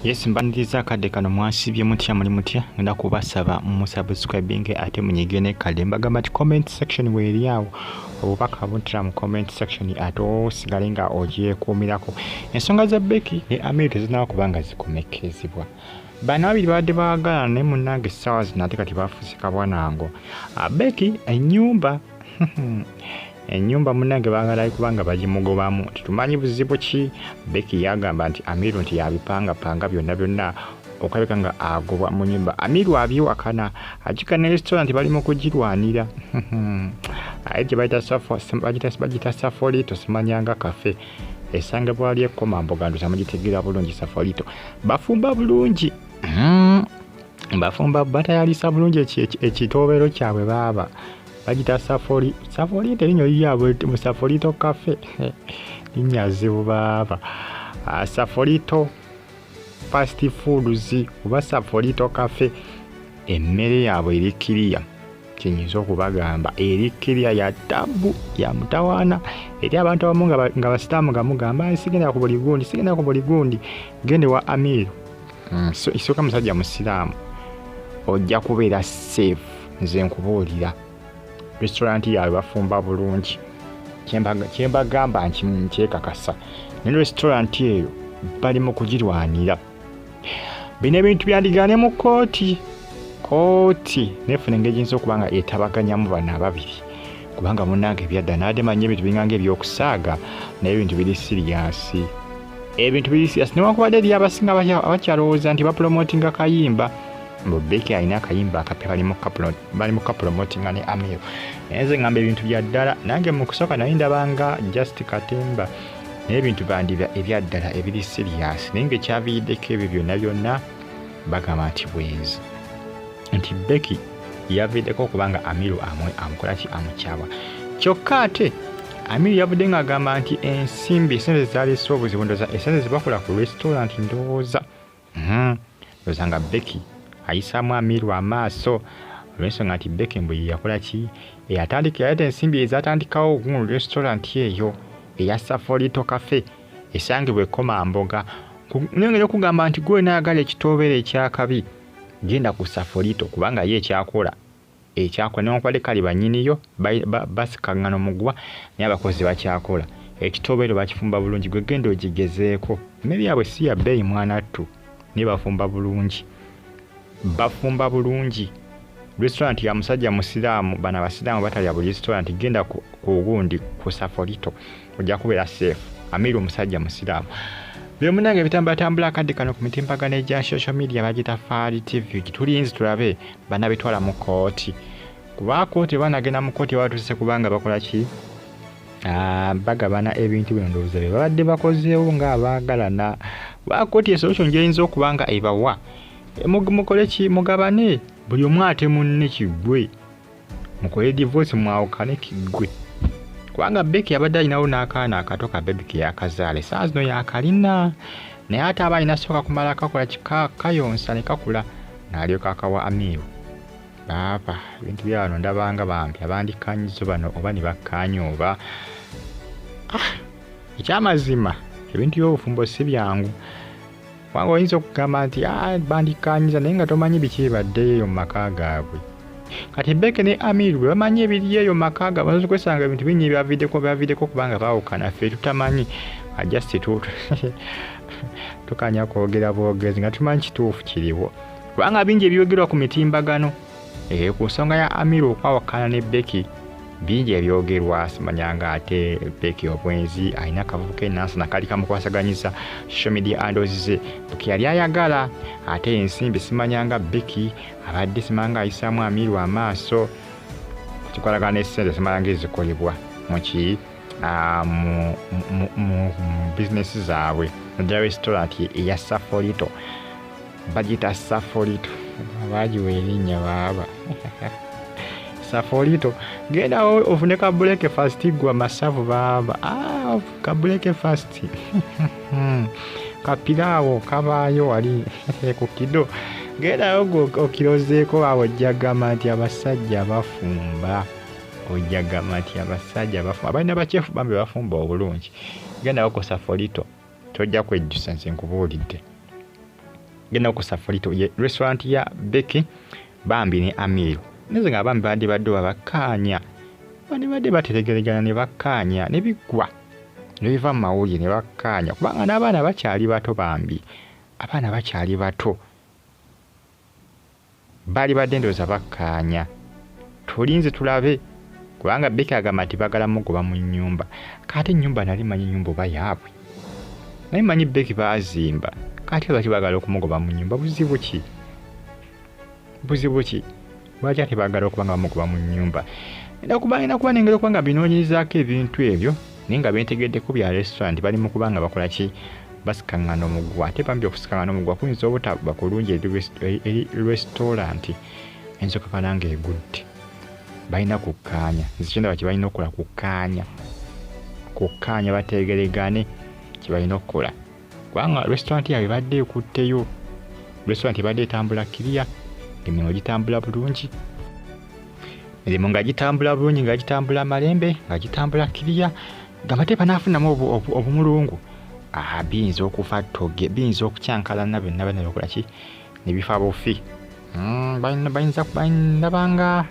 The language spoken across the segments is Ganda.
Yes, mbaniriza akadde kano. Mwasibye mutya? Muli mutya? Ngenda kubasaba musubscribing ate munyige ne kadde. Mbagamba nti comment section weeri awo, obubaka buntira mu comment section ate osigale nga ogyekuumirako. Ensonga za Becky ne Amir tezinaba kuba nga zikomekezebwa. Bano babiri babadde baagalana, naye munnange essaawa zino ate kati bafuuse kabwanango. Becky ennyumba munnange baagala kubanga bagimugobamu. Tetumanyi buzibu ki. Becky yagamba nti Amiru nti yabipangapanga byonna byonna okulabika nga agobwa mu nyumba. Amiru abiwakana, agika ne restaurant bali mu kugirwanira, aye gye bagita Safolito, simanyanga cafe esangibwa wali ekkomamboga, ndoza mugitegeera bulungi. Safolito bafumba bulungi, bafumba batayalisa bulungi ekitoobero kyabwe. Baaba bagita Safolito, erinnya lyabwe mu Safolito Cafe linnya zibu baaba. Safolito Fast Foods oba Safolito Cafe, emmere yaabwe eri kiriya. Kyenyinza okubagamba, eri kiriya, ya tabu, ya mutawaana eri abantu abamu nga basiraamu, nga mugamba sigenda ku buli gundi, sigenda ku buli gundi. Gende wa Amiru. Isooka musajja musiraamu, ojja kubeera safe. Nze nkubuulira, restaurant yaabwe bafumba bulungi. Kyembagamba nkyekakasa, ne restaurant eyo bali mu kugirwanira. Bino ebintu byandigane mu kooti, kooti nefuna engeri giyinza okuba nga etabaganyamu bano ababiri, kubanga munnange ebyadda naadde manyi ebintu biringanga ebyokusaaga, naye ebintu biri serious, ebintu biri serious. Newankubadde eri abasinga abakyalowooza nti bapromotinga kayimba, mbu Becky alina akayimba akapya, bali mu kapromotinga ne Amir, naye nze ngamba ebintu bya ddala. Nange mu kusooka naye ndabanga just katemba, naye ebintu bandi ebyaddala ebiri serious. Naye ngaekyaviiriddeko ebyo byonna byonna bagamba nti bwenzi, nti Becky yaviiddeko okubanga Amiru amukola ki, amukyawa. Kyokka ate Amiru yavudde ng'agamba nti ensimbi, esente zaleese obuzibu. Ndowooza esente zebakola ku restaurant, ndowooza ndowooza nga Becky ayisaamu Amiru amaaso olw'ensonga nti Becky mbu ye yakola ki, eyatandika, yaleeta ensimbi ezatandikawo mu restaurant eyo eya Safolito Cafe esangibwa Ekomamboga. Nengeri okugamba nti gwe naayagala ekitoobero ekyakabi, genda ku Safolito, kubanga ye ekyakola ekyakola, newankubadde kale bannyiniyo basikaŋŋana omuguwa, naye abakozi bakyakola. Ekitoobero bakifumba bulungi. Gwe genda ogigezeeko. Emmere yaabwe si ya bbeeyi mwanattu, naye bafumba bulungi, bafumba bulungi. Restaurant ya musajja musiraamu. Bano abasiraamu batalya buli restaurant. Genda ku gundi, ku Safolito, ojja kubeera safe. Amiru omusajja musiraamu. Byomunange bitambulatambula akadde kano ku mitimbagano egya social media, bagita Faali TV. Tulinzi tulabe banabitwala mu kooti, kuba kooti banagenda mu kooti batuse, kubanga bakola ki, bagabana ebintu bino, ndowooza bye babadde bakozeewo ng'abaagalana. Kuba kooti esolution gyeyinza okuba nga ebawa, mukole ki, mugabane, buli omu ate munne kiggwe, mukole divorce, mwawukane kiggwe. Kubanga Becky abadde alinawo n'akaana akato ka baby ke yakazaala, essaawa zino yakalina, naye ate aba alina sooka kumala kakola kayonsa ne kakula n'alyoka akawa Amiru. Baaba ebintu bya wano ndabanga bambi abandikkanyizo bano oba ne bakkaanya oba ekyamazima ebintu by'obufumbo si byangu, kubanga oyinza okugamba nti bandikkanyiza, naye nga tomanyi biki bibaddeyo eyo mu maka gaabwe. Kati Becky ne Amiru bwe bamanyi ebiri eyo mu maka gaabwe, bayinza okwesanga ebintu bingi ebyaviddeko kubanga baawukana, ffe tutamanyi. Just tukanya kwogera bwogezi nga tumanyi kituufu kiriwo, kubanga bingi ebyogerwa ku mitimbagano ku nsonga ya Amiru okwawukana ne Becky. Bingi ebyogerwa, simanyanga ate Becky obwenzi, alina akavubuka enansana kali kamukwasaganyiza social media handles ze ke yali ayagala, ate ensimbi, simanyanga Becky abadde simanga ayisaamu Amiru amaaso kukikolagana n'essente, simanyanga ezikolebwa muki mu bizinesi zaabwe, naddala restaurant eya Safolito. Bagita Safolito, bagiwa erinnya baaba Safolito. Gendawo ofune ka breakfast gwa masavu baaba, ka breakfast kapiraawo kabaayo wali ku kido. Gendayo okirozeeko awo, ojja gamba nti abasajja bafumba, ojja gamba nti abasajja bafumba, balina bakyefu bambi bafumba obulungi. Gendawo ku Safolito, tojja kwejjusa, nze nkubuulidde. Genda ku Safolito, ye restaurant ya Becky bambi ne Amiru. Neze nga bambi bandibadde babakkaanya, bandibadde bateregeregana ne bakkaanya ne biggwa ne biva mu mawulire ne bakkaanya, kubanga n'abaana bakyali bato, bambi abaana bakyali bato, baali badde ndowooza bakkaanya. Tulinze tulabe, kubanga Becky agamba nti bagala mugoba mu nnyumba. Kaate ennyumba nali manyi nnyumba oba yaabwe, naye manyi Becky baazimba. Kati lwaki baagala okumugoba mu nnyumba? Buzibu ki? Buzibu ki? Lwaki ate baagala okuba nga bamugoba mu nnyumba? Ena kuba nengeri okuba nga binoonyerezaako ebintu ebyo, naye nga bentegeddeko bya restaurant, bali mu kuba nga bakola ki? Basikaŋŋana omuguwa. Ate bambi okusikaŋŋana omuguwa kuyinza obutaba kulungi eri restaurant ensoka kana nga egudde. Balina kukkaanya. Nze kyendaba kye balina okukola kukkaanya, kukkaanya bategeregane kye balina okukola, kubanga restaurant yaabwe ebadde ekutteyo, restaurant ebadde etambula kiriya, emirimu gitambula bulungi, emirimu nga gitambula bulungi, nga gitambula malembe, nga gitambula kiriya. Gamba te banaafunamu obumulungu, biyinza okufa ttoge, biyinza okukyankalana byonna, byonna bikola ki ne bifa bufi. Bayinza ndabanga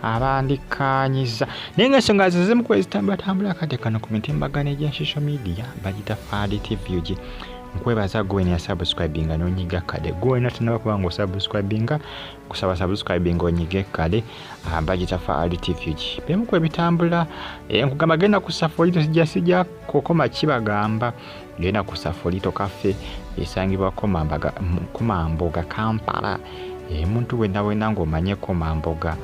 abandikkanyiza, naye nga ensonga ze zimu ku ezitambulatambula akadde kano ku mitimbagano egya social media. Bagita Fad TV UG. Nkwebaza gwe wena yasubscribinga n'onyiga kade. Gwe wena tanaba kuba nga osubscribinga, kusaba subscribinga onyige kade. Bagita Fad TV UG. Byemu ku ebitambula. Nkugamba genda ku Safolito, sijja kukoma kibagamba, genda ku Safolito Cafe esangibwa Komamboga, Kampala. Omuntu wenna wenna ng'omanye Komamboga,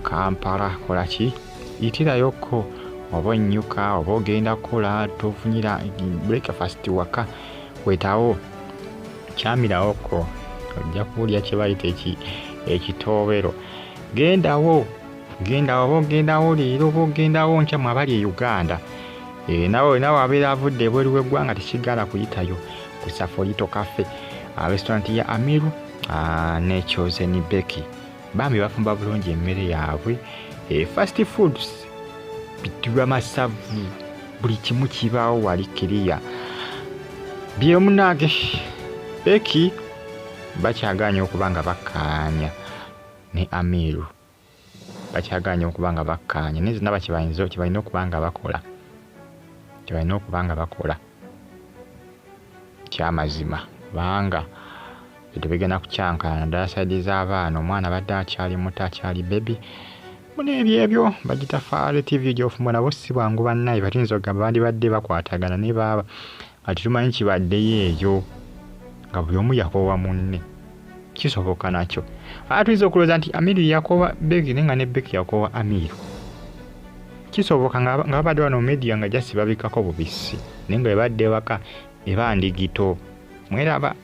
Kampala, kola ki? Yitirayokko, oba onnyuka oba ogenda kukola, tofunyira breakfast waka, wetawo kyamirawokko, ojja kuwulira kye bayita ekitoobero. Gendawo, gendawo, oba ogendawo leero oba ogendawo nkya, mwe abali e Uganda. Nawe abeera avudde ebweru w'eggwanga, tekigaana kuyitayo ku Safolito Cafe, restaurant ya Amiru ne Chosen Becky. Bambi bafumba bulungi emmere yaabwe, fast foods, bitulwa masavu, buli kimu kibaawo wali kiriya. Byemunange, Becky bakyagaanye okuba nga bakkaanya ne Amiru, bakyagaanye okuba nga bakkaanya, naye zinaba kyebalina okuba nga bakola, kyebalina okuba nga bakola kyamazima, kubanga ebintu bigenda kukyankalana, naddala side z'abaana. Omwana abadde akyali muto, akyali baby. Muno ebyo ebyo bagita Faale TV gy'ofumba nabo si bwangu bannaye. Batuyinza okugamba bandibadde bakwatagana, naye baaba nga tetumanyi kibaddeyo eyo, nga buli omu yakoowa munne. Kisoboka nakyo. Ate tuyinza okulowooza nti Amiru yakoowa Becky, naye nga ne Becky yakoowa Amiru. Kisoboka nga babadde wano mu media nga just babikako bubisi, naye nga bwe badda ewaka eba ndigito. Mweraba.